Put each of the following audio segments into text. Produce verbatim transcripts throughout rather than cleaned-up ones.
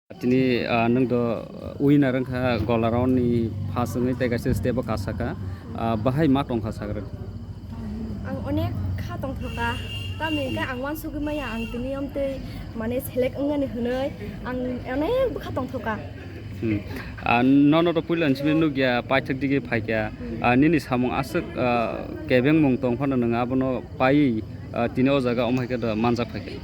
Tini, ah, nwng do, ah, winner wngkha gola round ni first wngwi tei kaisa step o kasakha. Ah, bahai ma tongkha sagra? Ang onek kha tongthoka. Tamni hwnkhe ang uansugwi maya ang tini amtwi mane select wngnani hwnwi ang onek bwkha tongthoka. Hmm. Ah, nono to puila simi nukya paithak digi phaikya. Hmm. Ah, nini samung aswk, ah, kebengmung tong phano nwng abono paiwi, ah, tini o jaga omo hai khe da manjak phaikha.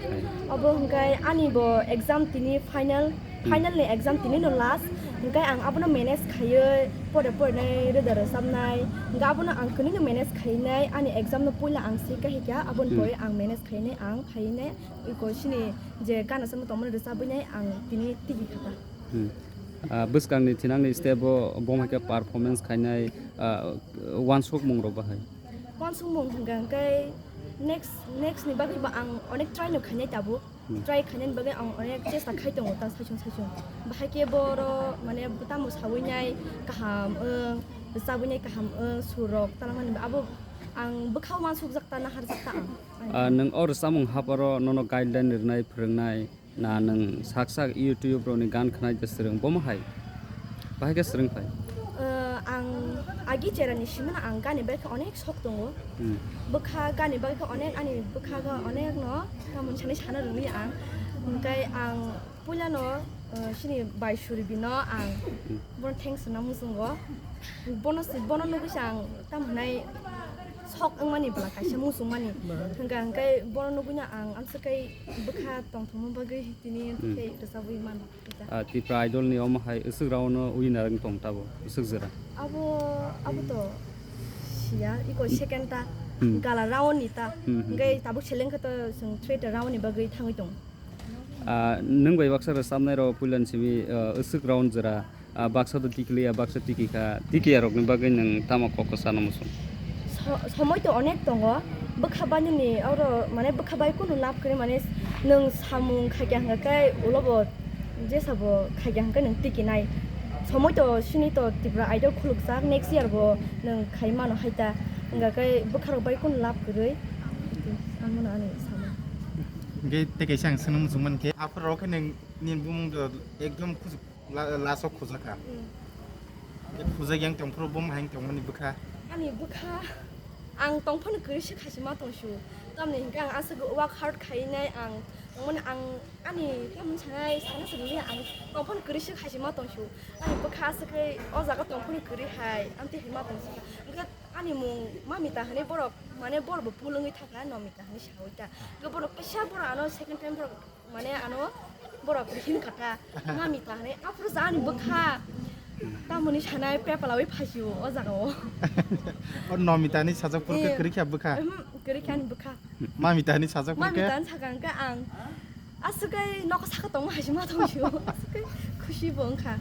Obo hwnkhe ani bo exam tini final, hmm, final ni exam tini no last, hwnkhe ang abono manage khaiwi pore pore nai roda rwchapnai, hwnkhe abono ang kwnwi no manage khainai, ani exam no puila ang si kahikya, aboni, hmm, pore ang manage khainai, ang phainai, iko sini je gana samo tongmani rwchabwi nai ang tini tigi khata. Hmm. Ah, bwskangni thinangni step o bo hai khe performance khainai, ah, uansukmung rok bahai? Uansukmung hwnkha hwnkhe next, next ni bagwi bo ang onek try no khainai tabuk. Hmm. Try khainani bagwi ang onek chesta khai tongo ta saichung saichung. Bahai khe boro mane tamo sawi nai kaham wng, rwchabwi nai kaham wng, sur rok talangmani abo ang bwkha uansukjak ta naharjak ta ang. Ah, nwng o rwchapmung haparo nono guideline rwnai, phwrwngnai? Na nwng sak sak YouTube rokni gan khwnai je swrwng, bomo hai? Bahai khe swrwng phai? Eh, ang agi cherani simano ang gani bagwi khe onek sok tongo. Hmm. Bwkha gani bagwi khe onek, ani bwkha khe onek no, tamoni sanai sana rwngli ang. Hwnkhe ang puilano, eh, sini bai Suribino ang, hmm, bono thanks hwnna muchungo. Bono si, bono nugwi se ang tamo hwnai sok wngmani bwla kaisa muchungmani. Hwnkha hwnkhe bono nugwino ang amswk kai bwkha tongthokma bagwi tini, hmm, khe rwchabwi mano. Ah, Tipra Idol ni omo hai aswk round o winner wng tong tabo, aswk jora. Abo, abo to siya, iko second ta, hmm, gala round ni ta. Hmm, hmm, hwnkhe, hmm, tabuk seleng khe to chwng three ta round ni bagwi thangwi tongo. Ah, nwng bai baksa rwchapnai rok puilan simi, ah, aswk round jora. Ah, baksa to tikliya, baksa tiki kha. Tikiya rokni bagwi nwng tamo kok kwchano muchung? So-, somoi to onek tongo. Bwkha bainani oro, mane, bwkha bai kunu lab kwrwi, mane, nwng samung khaikya hwnkha khe ulo bo jesa bo khaikya hwnkhe nwng tikinai. Somoi to sini to Tripura Idol khulukjak, next year bo nwng khai mano hai ta. Hwnkha khe bwkha rok bai kunu lab kwrwi. Ang mano ani samung. Hwnkhe tei kaisa ang swngna muchung mankhe, aphuru rok khe nwng nini bumung do ekdom kuchuk. La-, last o khujak kha. Hmm. Khe khujak yang tongphuru bo mahai tongmani bwkha? Ani bwkha, ang tongphano kwrwi se khasi ma tongsu. Tamni hwnkhe ang aswk work hard khainai ang tongmani ang ani tamni sanai sana swrwngli ang tongphano kwrwi se khasi ma tongsu. Ani bwkha aswk khai o jaga tongphano kwrwi hai amtwi hai ma tongsu. Hwnkhe ani mung Mamita hinwi borok mane borok bo pulungwi thangkha Nomita hinwi sawi ta. Hwnkhe borok kaisa borok ano second time borok Mane ano borok hin kata, Mamita hinwi, aphuru ja ani bwkha. Tamoni sanai pepalawi phasio o jaga o. O Nomita ni sajak phuru khe, eh, kwrwi kha bwkha? Uhmm, kwrwi kha ani bwkha. Mamita ni sajak phuru khe? Mamita ni sakha hwnkhe ang aswk kai nokha saka tongma hai se ma tong sio. Aswk kai khusi bo wngkha.